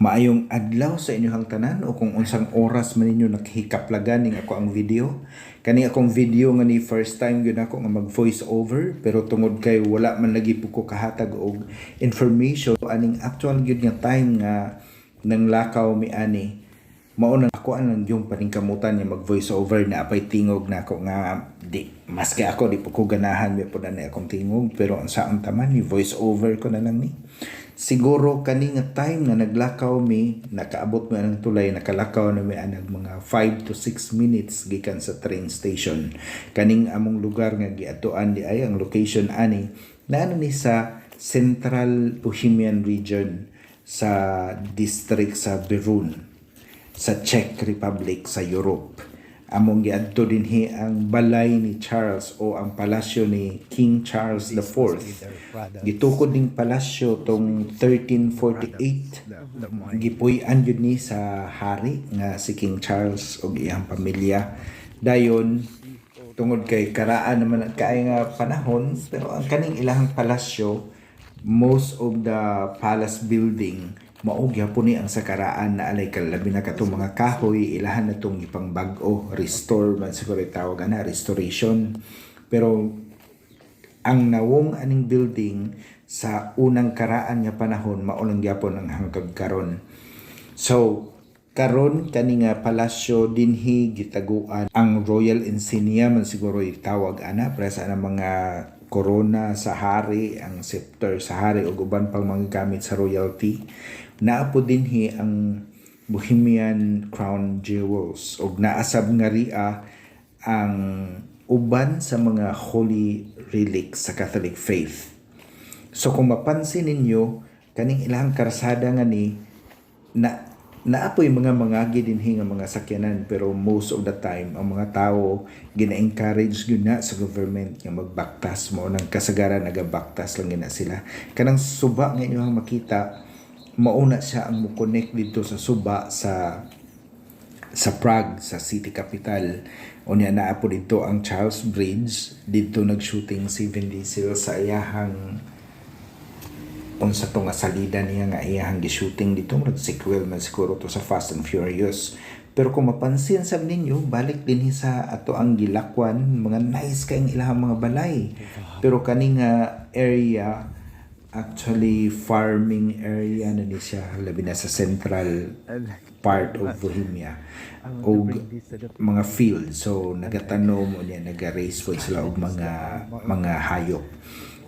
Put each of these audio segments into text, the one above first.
Maayong adlaw sa inyong tanan o kung unsang oras man ninyo nakahikaplagan ning ako ang video. Kani akong video nga ni, first time gyud ako nga mag voice over, pero tungod kay wala man lagi po ko kahatag og information aning actual gyud nga time nga nang lakaw mi ani, mao na ako ang yung paningkamutan nga mag voice over na apay tingog na ako nga di maski ako di po ko ganahan mi po na ni akong tingog, pero ang saon taman ni voice over ko na lang ni. Siguro kani nga time nga naglakaw mi, nakaabot mi ang tulay, nakalakaw na mi anag mga 5 to 6 minutes gikan sa train station. Kaning among lugar nga giadtuan di ay ang location ani naano ni sa Central Bohemian Region, sa district sa Beroun, sa Czech Republic sa Europe. Among giadto dinhi ang balay ni Charles o ang palasyo ni King Charles IV. Gitukod ning palasyo tong 1348. Gipuy-an yun ni sa hari nga si King Charles ug iyang pamilya. Dayon tungod kay karaan naman at kaay nga panahon, pero ang kaning ilahang palasyo, most of the palace building mao gyapon ni ang sa karaan na alay kalabi na katong mga kahoy, ilahan na tong ipangbag-o, restore man siguro tawag ana, restoration. Pero ang nawong aning building sa unang karaan nga panahon, mao lang gyapon ang hangtod karon. So karon kani nga palasyo, dinhi gitaguan ang royal insignia man siguro itawag ana, para sa ang mga korona sa hari, ang scepter sa hari ug uban pang mga gamit sa royalty. Naa po dinhi ang Bohemian Crown Jewels ug naasab nga ria ang uban sa mga holy relics sa Catholic faith. So kung mapansin ninyo, kaning ilang karsada nga ni na naapoy mga mangagi dinhi nga mga sakyanan, pero most of the time ang mga tao gina-encourage gyud na sa government nga magbaktas mo nang kasagaran nagabaktas lang gina sila. Kanang suba nga inyong makita, mauna siya ang mo-connect dito sa suba sa Prague, sa city capital. Unya naa po dito ang Charles Bridge. Dito nag-shooting si Vin Diesel sa iyahang unsa to nga salida niya nga iyahang gi-shooting dito, nag-sequel man siguro to sa Fast and Furious. Pero kung mapansin sab ninyo, balik din sa ato ang gilakwan, mga nice kayong ilahang mga balay. Pero kani nga area, actually farming area na ni siya, labi na sa central part of Bohemia og mga field. So nagatanom, unya naga-raise pod sila og mga hayop,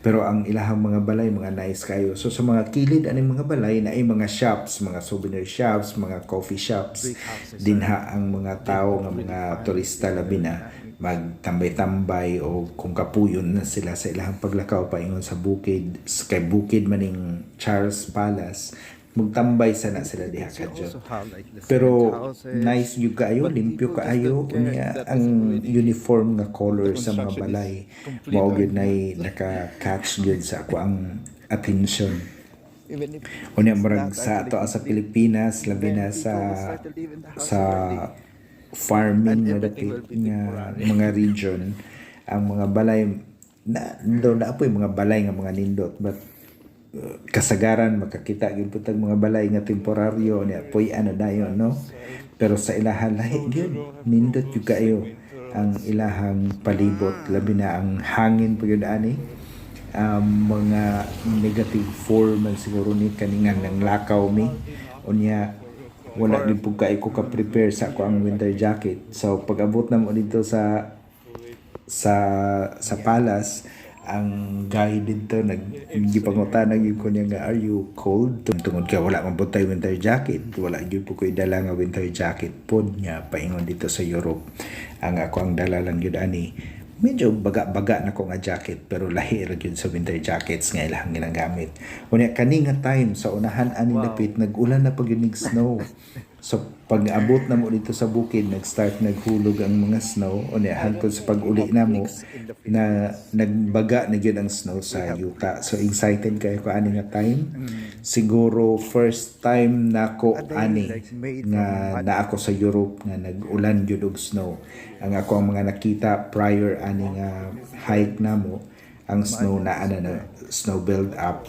pero ang ilahang mga balay, mga nice kayo. So sa mga kilid aning mga balay na ay mga shops, mga souvenir shops, mga coffee shops. Dinha ang mga tao nga mga turista labi na magtambay-tambay o kung kapuyon na sila sa ilahang paglakaw paingon sa bukid, kay bukid maning Charles Palace, magtambay sana sila diha kadyot. Pero nice gyud kaayo, limpyo kaayo. Unya ang uniform nga color sa mga balay, mao gyud nay naka-catch gyud sa ako ang attention. Unya murag sa ato sa Pilipinas, labi na sa farming nga dapit nga mga region, ang mga balay na do na apoy mga balay nga mga nindot, but kasagaran makakita gyud pud tag mga balay nga temporaryo niya puy ano dayon, no? Pero sa ilahan lahi gyud, nindot gyud kaayo ang ilahang palibot, labi na ang hangin pa gyud ani. Mga -4 man siguro ni kaningan ng lakaw mi. Unya wala gyud pud kay ko ka-prepare sa ako ang winter jacket. So pag abot na mo dito sa palace, ang guide dito nag gipangutana gyud ko niya nga, "Are you cold?" Tungod kay wala man pud tay winter jacket, wala gyud po ko'y dala nga winter jacket pod nga paingon dito sa Europe. Ang ako ang dala lang gyud ani, medyo baga-baga na ko nga jacket, pero lahi ra gyud sa winter jackets nga ilahang ginagamit. Unya kani nga time sa unahan ani dapit, nag-ulan na pag yun snow. So pag abot na mo dito sa bukid, nag-start naghulog ang mga snow. Unya hangtod sa pag-uli na mo na nagbaga na gyud ang snow sa yuta. So excited kayo ko ani nga time. Siguro first time nako ani nga na ako sa Europe nga nag-ulan gyud og snow. Ang ako ang mga nakita prior ani nga hike namo, ang snow na ana na snow build up.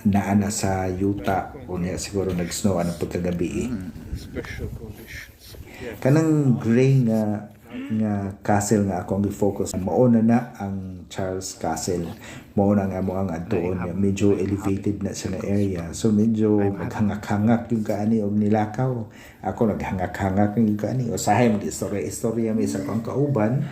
Naa na sa yuta unya siguro nag-snow anang pagkagabi eh. Special conditions. Yeah. Kanang gray nga nga castle nga ako ang gi-focus, mao na na ang Charles Castle. Mao na nga mo ang adtuon niya. Medyo elevated na siya na area, so medyo maghangak-hangak gyud ka ani og nilakaw. Ako, naghangak-hangak gyud ka ani, usahay mag istorya istorya mi sa akong kauban.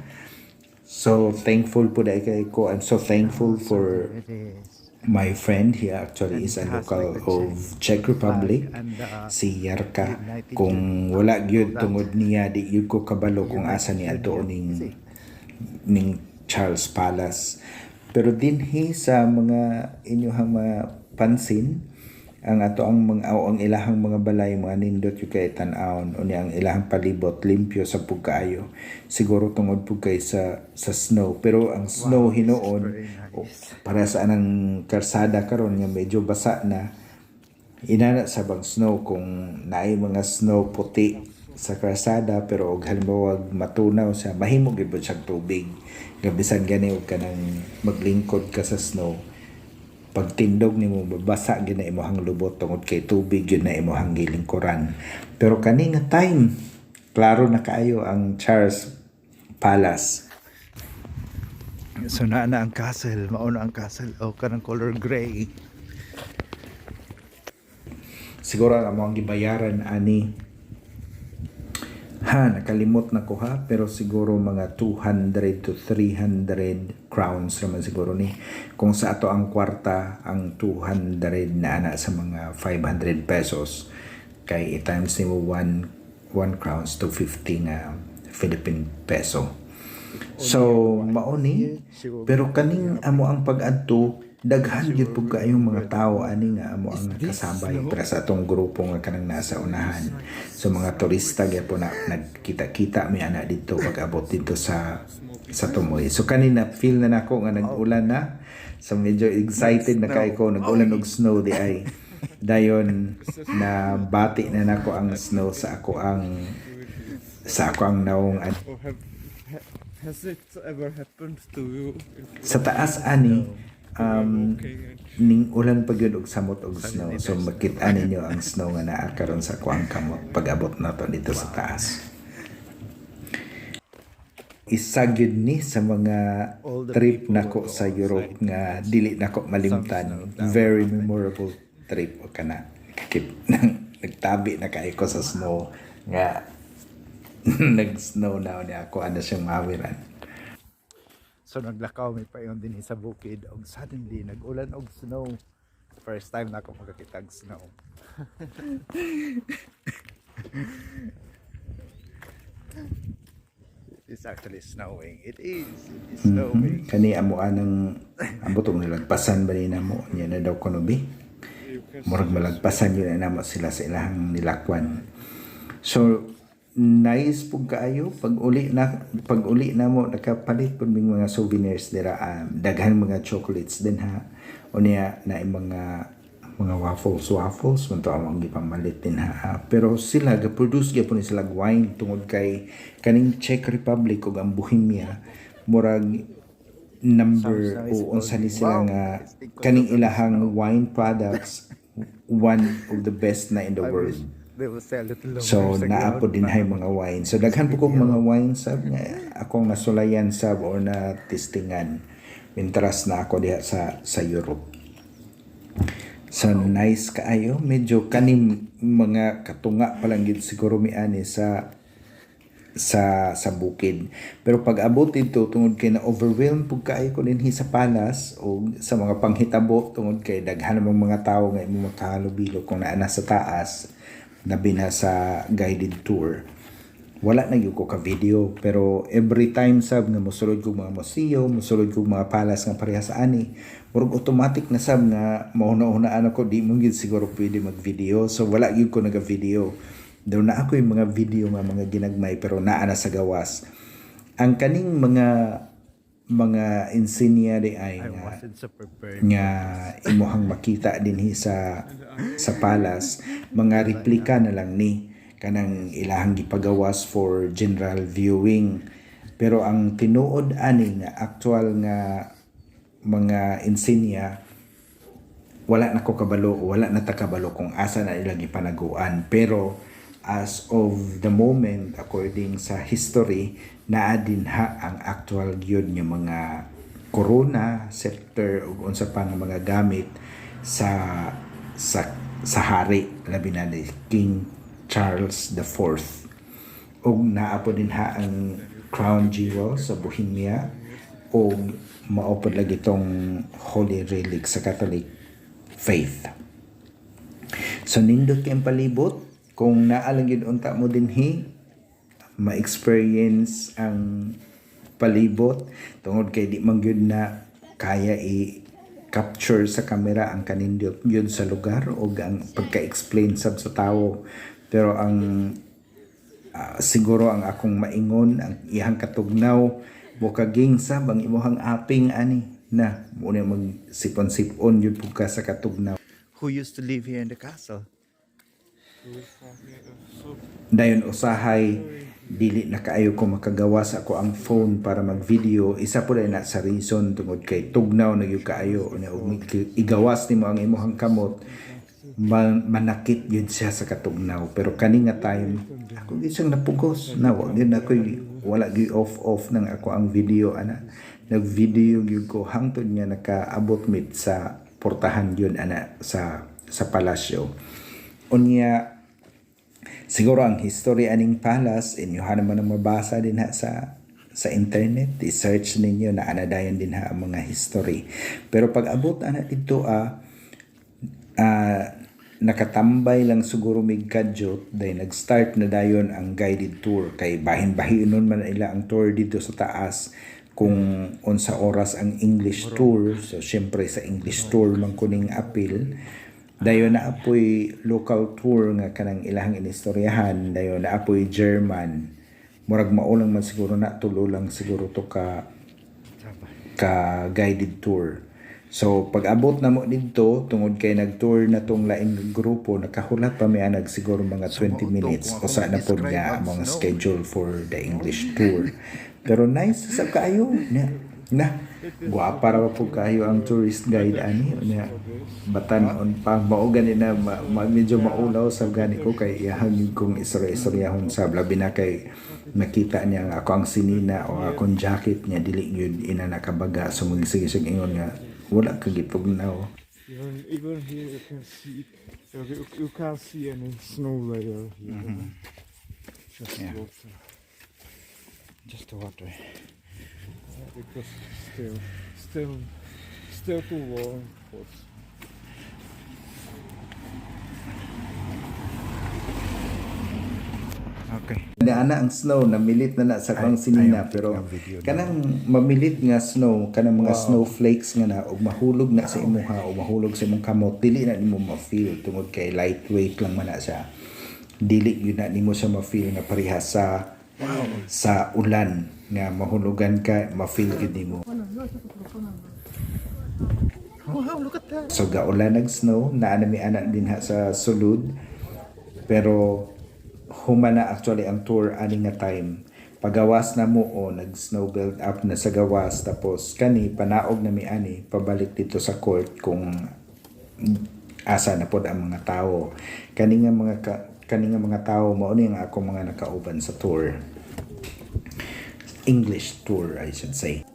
So thankful pud ay kay ko. I'm so thankful for It is. My friend. He actually is a And it has local like the of Czech Republic, flag and the si Yarka. United Kung Union. Wala gyud All that. Tungod niya, di gyud ko kabalo kung asa ni United adtuon Union. Ning Is it? Ning Charles Palace. Pero dinhi sa mga inyong mga pansin, ang ato ang mga o ang ilahang mga balay, mga nindot gyud kay tan-awon. Unya ang ilahang palibot limpyo sa pud kaayo, siguro tungod pud kay sa snow. Pero ang snow Wow, this is hinuon very o, nice. Para sa anang karsada karon nga medyo basa na, inana sa bang snow, kung naay mga snow puti sa karsada, pero og halimbawa matunaw siya, mahimo gyud ba siyang tubig nga bisan gani og kanang maglingkod ka sa snow, pagtindog nimo mabasa gyud na imong lubot tungod kay tubig gyud na imong gilingkuran. Pero kani nga time, klaro na kaayo ang Charles Palace. So naa na ang castle, mao na ang castle o kanang color gray. Siguro ang among gibayaran ani, ha, nakalimot na ko ha, pero siguro mga 200 to 300 crowns naman siguro ni. Kung sa ato ang kwarta, ang 200 na ana sa mga 500 pesos, kay i-times nimo 1 1 crowns to 50 nga Philippine peso. So mao ni. Pero kaning amo ang pag-adto, daghan gyud pud kaayong mga tao ani nga amo ang kasabay para sa atong grupo nga kanang nasa unahan. So mga turista gyapon na nagkita-kita mi ana didto pag abot didto sa Tumoy. So kanina feel na nako nga nag-ulan na. So medyo excited na kay ko, nag-ulan og snow di ay. Dayon na bati na nako ang snow sa ako ang naong. Or has it ever happened to you? In Sa taas ani, walking and ning ulan pa gyud og samot og snow. So makita ninyo ang snow nga naa karon sa akuang kamot pag abot nato dito sa taas. Isa gyud ni sa mga All the trip people nako will go sa Europe outside. Nga dili nako malimtan. Some snow down. Very memorable trip o kana. Kip, nagtabi na kaayo ko sa snow nga nag-snow na niya ako ano siyang mawiran. So naglakaw mi paingon dinhi sa bukid og suddenly nag-ulan og snow. First time na ako makakita og snow. It's actually snowing. It is. It is snowing. Kani amo anang ambot og nalagpasan ba ni namo niya na daw kuno bi. You can Murag malagpasan yun na namo sila sa ilahang nilakwan. So nice pud kaayo. Pag uli na mo, nakapalit pud ming mga souvenirs dira, daghan mga chocolates din ha. Unya na mga waffles waffles man to among gipamalit din ha. Pero sila ga-produce gyapon ni sila wine tungod kay kaning Czech Republic ug ang Bohemia murag number Sounds nice, o unsa ni sila Wow, nga it's because kaning of the ilahang snow. Wine products, one of the best na in the I world. Wish they will sell it longer So sa naa ground po din para hay mga wine. So daghan po kog mga wine sab nga akong nasulayan sab or na testingan mintras na ako diha sa Europe. So nice kaayo. Medyo kanim mga katunga pa lang gid siguro mi ani sa bukid. Pero pag abot dito, tungod kay na overwhelmed pud kaayo ko dinhi sa palace o sa mga panghitabo tungod kay daghan namang mga tawo nga imong makahalubilo kung naa na sa taas, labi na sa guided tour. Wala na gyud ko ka video, pero every time sab nga mosulod kog mga museo, mosulod kog mga palace nga parehas ani, murag automatic na sab nga mauna-unaan ako, di mo gyud siguro pwede mag-video. So wala gyud ko naga-video. Daw na ako yung mga video nga mga ginagmay, pero naa na sa gawas. Ang kaning mga insignia di ay I nga wasn't so prepared. Nga imuhang makita dinhi sa palace, mga replika na lang ni kanang ilahang gipagawas for general viewing. Pero ang tinuod ani nga actual nga mga insignia Wala na ko kabalo, wala na ta kabalo kung asa na ilang gipanaguan, pero as of the moment, according sa history, naa dinha ang actual gyud nga mga corona, scepter ug unsa pa nga mga gamit sa hari, labi na ni King Charles IV. Ug naa po dinha ang crown jewel sa Bohemia ug mao pod lagi tong holy relic sa Catholic faith. So nindot kay ang palibot. Kung naa lang gyud unta mo dinhi, ma-experience ang palibot tungod kay di man gyud na kaya i capture sa kamera ang kanindot yun sa lugar o ang pagka-explain sab sa tawo. Pero ang siguro ang akong maingon, ang iyang katugnaw, mokaging sab ang imuhang aping ani na muna mag sipon-sipon yun pud ka sa katugnaw. Who used to live here in the castle? Dayon usahay dili na kaayo ko makagawa sa ako ang phone para mag-video. Isa po na sa reason tungod kay tugnaw na gyud kaayo unya ug igawas nimo ang imuhang kamot, manakit yun siya sa katugnaw. Pero kani nga time ako gyud siyang napugos na wa gyud ako, wala gyud off off nang ako ang video ana. Nag-video gyud ko hangtod nga nakaabot mit sa portahan yun ana sa palasyo. Unya siguro ang history aning palace inyo naman ang mabasa din ha sa internet. I-search ninyo na anadayan din ha ang mga history. Pero pag abot ana dito, nakatambay lang siguro mig kadyot, dahil nag-start na dayon ang guided tour kay bahin-bahinon man ila ang tour dito sa taas kung unsa oras ang English tour. So syempre sa English tour man kuning apil. Dayon na apoy local tour nga kanang ilahang inistoryahan. Dayon na apoy German. Murag maulang man siguro na, tulo lang siguro to ka guided tour. So pag abot na mo didto, tungod kay nag-tour na tong laing grupo, nakahulat pa mi anag siguro mga 20 mao to, minutes kung usa akong na pod describe nga ang mga snow. Schedule for the English tour. Pero nice sa kaayo na na guwapa ra pa pud kaayo ang tourist guide ani. Unya batan-on pa, mao gani na medyo maulaw sa gani ko kay iyahang yun kong istorya-istoryahon sa, labi na kay nakita niya nga ako ang sinina o akong jacket niya dili yun ina nakabaga. So magsige siya ingon nga wala ka gitugnaw. Even here you can see you can't see any snow layer here. Just water. Just the water. Yeah, because still too warm for Okay. Na ana ang snow namilit na na sa akong sinina, ayaw, pero ang video na. Kanang mamilit nga snow, kanang mga snowflakes nga na og mahulog na sa imuha o mahulog sa imong kamot, dili na nimo ma-feel tungod kay lightweight lang man na siya. Dili yun na nimo siya ma-feel nga pareha sa ulan nga mahulugan ka, ma-feel gyud nimo. Wow, look at that. So gaulan nag snow, naa na mi ana dinha sa sulod. Pero human na actually ang tour ani nga time. Pagawas na mo o nag snow build up na sa gawas, tapos kani panaog na mi ani pabalik dito sa court kung asa na pod ang mga tao. Kani nga mga tao mao ni ang ako mga nakauban sa tour. English tour, I should say.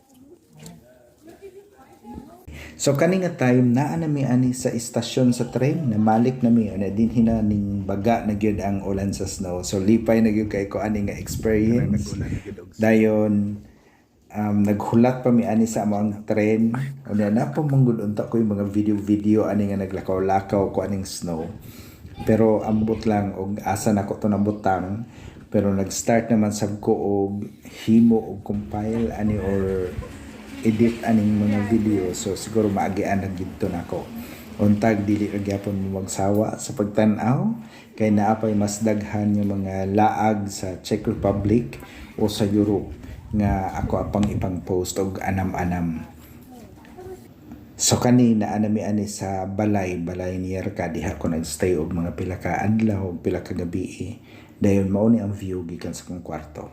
So kani nga time naa na mi ani sa istasyon sa tren, namalik na mi na din hina ning baga na gyud ang ulan sa snow. So lipay na gyud kay ko ani nga experience. Dayon naghulat pa mi ani sa amo ang tren. Unya na pa manggod unta ko yung mga video-video ani nga naglakaw-lakaw ko aning snow. Pero ambot lang og asa nako to nabutang. Pero nag-start naman sab ko og himo og compile ani or edit aning mga video, so siguro maagian na gidto nako. Untag dili ra gyapon mo magsawa sa pagtan-aw kay naa pay mas daghan nga mga laag sa Czech Republic o sa Europe nga ako apang ipang post og anam-anam. So kani naa mi ani sa balay ni Yerka, diha ko nagstay og mga pila ka adlaw, pila ka gabi. Dayon mao ni ang view gikan sa kong kwarto.